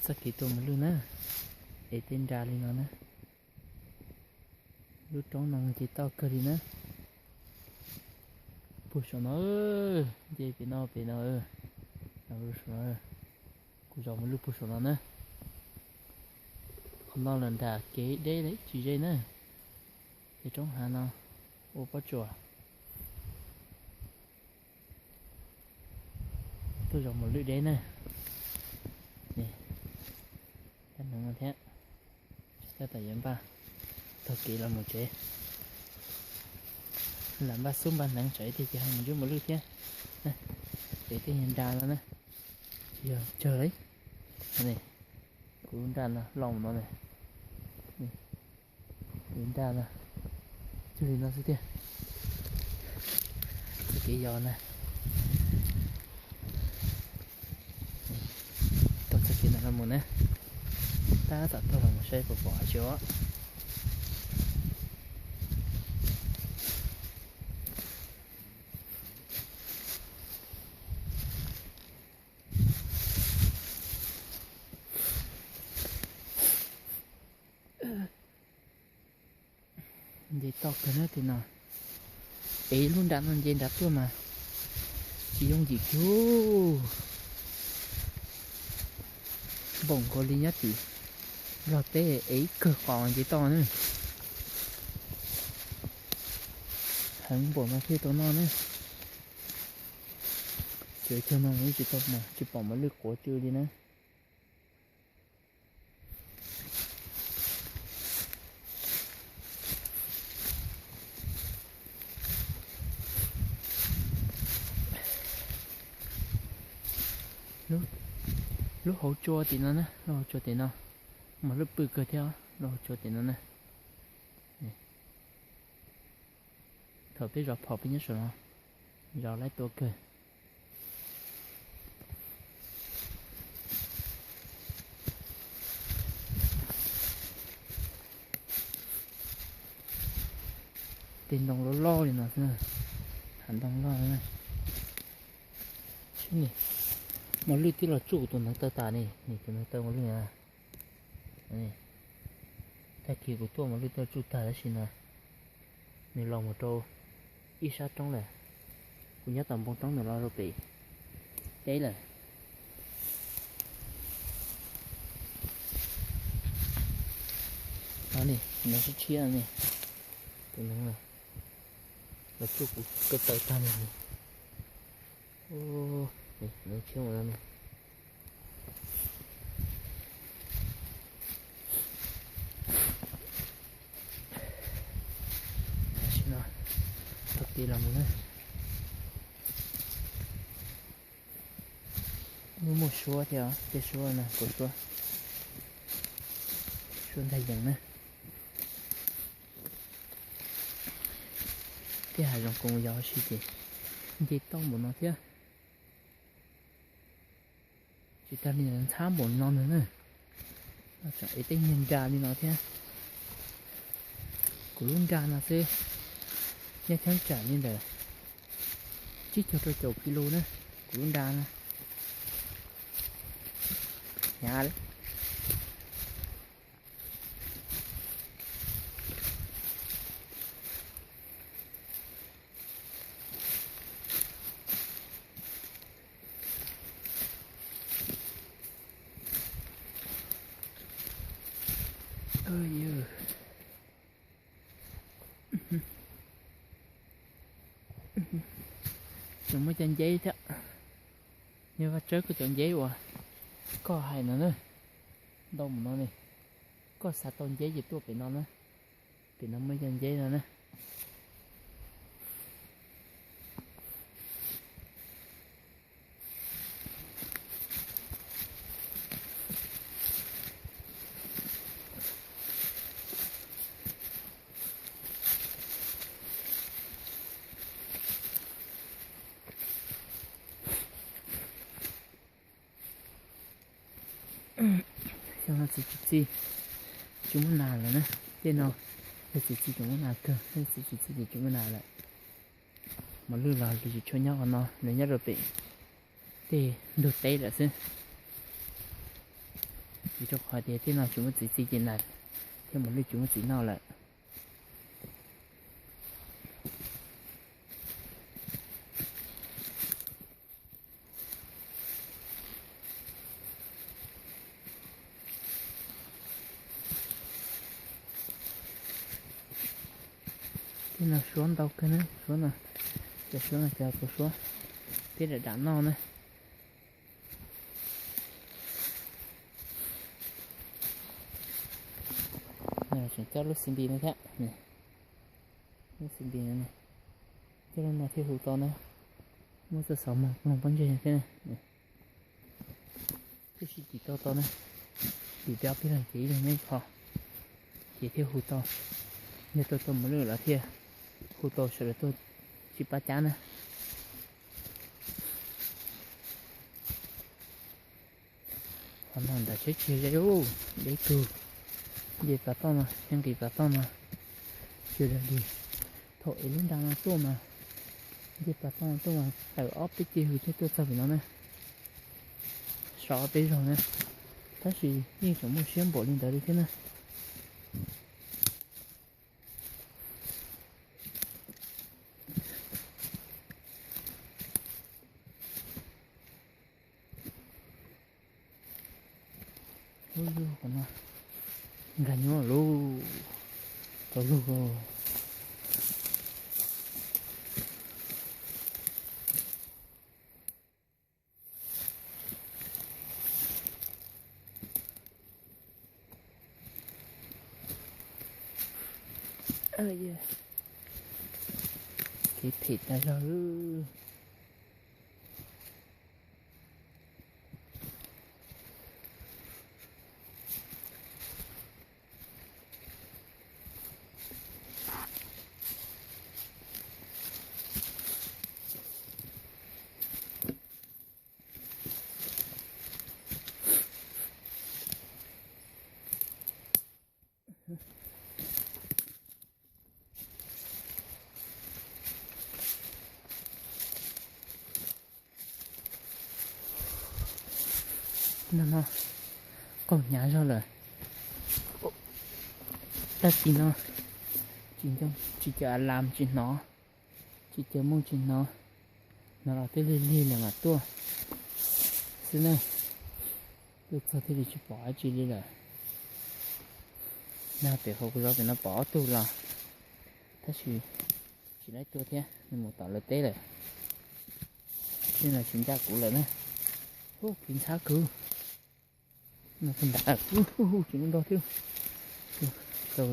Txoj kev tuaj mos lwj na, es tej nra li no na. Lub roob no nce toj kawg li na. Puag saum no, nce pem no pem no, kuv zos mos lwj puag saum no na. Qhov no los nram kev deb tsis ze na. Ces roob hav no ua pob tsuas. Tuaj zos mos lwj deb na. Tab neev no thiab, tab tom yuav npaj taug kev los mus tsev. Lam npaj xub npaj hneev tsam ib pliag ces ho mus zov mos lwj thiab. Pem tej nyuag nra no na, tsis yog tsawg li. Kuv lub nra no loj mus no ne. Kuv nra no cuag li no xwb tiag. Txoj kev yos na, taug txoj kev no los mus na. Tab tom taug los mus saib puas pom dab tsi os. Nce toj kawg na tim no. Ev lub nra no nce nrad tuaj mas tsis yooj yim kiag. Npaum nkaus li nyob tim Nplog teb ev ib kawg qos nce toj na. Heev npaum no thiaj tau noj na. Cov chaw no tsis tau, tsis pom mos lwj quav tsw li na. Lub hauv tsua tim no na, lub hauv tsua tim no, mos lwj pw kawg thiab lub hauv tsua tim no na. Thaum peb zov phom peb nyob saum no, zov lawv tua kawg. Tej ntoo loj loj li no xwb, hav ntoo loj. Mos lwj twb los tsuj kuv tus hneev taw tas ne, tus hneev taw mos lwj na. Tag kis kuv tuaj mos lwj twb los tsuj tag tab sis no nws los mus rau ib sab roob lawm. Kuv nyob tom npoo roob nws los rau pem teb lawm. No ne, no tshiab tshiab ne, tus hneev los tsuj kuv ko taw tag ne. Tshiab mus no ne. Tam sim no taug kev los mus na. Muaj muaj suab thiab, tej suab no kuv suab, suab ntag yees na. Tej hav zoov koom yos si ces nce toj npaum no thiab. Tsis tas li ntxhab npaum no ntag na. Tseem ev tej nyuag nra li no thiab. Kuv lub nra no xwb, nyob cheeb tsam li ntawm tsib caug rau caum kis lus na, kuv lub nra na. Hnyav li. Tseem muaj cov nceb thiab. Yog Vaj Tsawb koj cov nceb uas koj hais no na, ntau mus no ne, koj xav tau nceb ces tuaj pem no na, pem no muaj cov nceb no na. Xyoo no txiv tsis txi, tsis muaj nas lawm na. Tej no yog txiv txi tseem muaj nas kawg, yog txiv tsis txi ces tsis muaj nas lawm. Mos lwj los lawv tsis tshua nyob qhov no, lawv nyob rau pem tej ntug teb lawm xwb. Vim rau qhov tias tej no tsis muaj txiv txiv ces nas thiaj mus lwj tsis muaj txiv noj lawm. Tej no suab ntau kawg na, suab no, cov suab no cov tus suab peb dam dam noj na. Tseem coj lub xi npi no thiab, lub xi npi no, coj lub no thiaj hu tau na. Muab txoj xov mog ploog pob ntseg thiab, thiaj sib cim tau tau na. Cim peb ob peb leeg ces ib leeg nyob ib qho, ces thiaj hu tau. Yog tuaj tau mus lwj los thiaj hu tau sawv daws tuaj tsis pab cab na. Qhov no ntawm tsheb tsis ze, deb tug. Nce pas toj no, nqis pas toj no, tsis dag dig. Thaum es lub nra no tuaj mas, nce pas toj no tuaj mas tawm ob peb ceg hws thiaj tuaj txog pem no na. Sau ob peb zaug na, tab sis yeej tseem muaj siab npaum li ntawd li thiab na. Ub, qhov no nkag nyuaj lauj, tau lug. Kev phem tas zog. No no, qaug hnyav zog lawm. Tag kis no tsis caw alarm tsis hnov, tsis caw mooj tsis hnov, hnov los twb lig lig lawm mam tuaj xwb na. Tuaj txog thiaj li tsis pom dab tsi li lawm. Nag pem hauv kuv zov pem no pom ob tug los, tab sis tsis laib tuaj thiab, nws mus tom lawv teb lawm. Tsis ncaj kuv lawm na. Ub, kis ntxhab kuv. No kuv ntam, tsis muaj nrog thiab. Tau,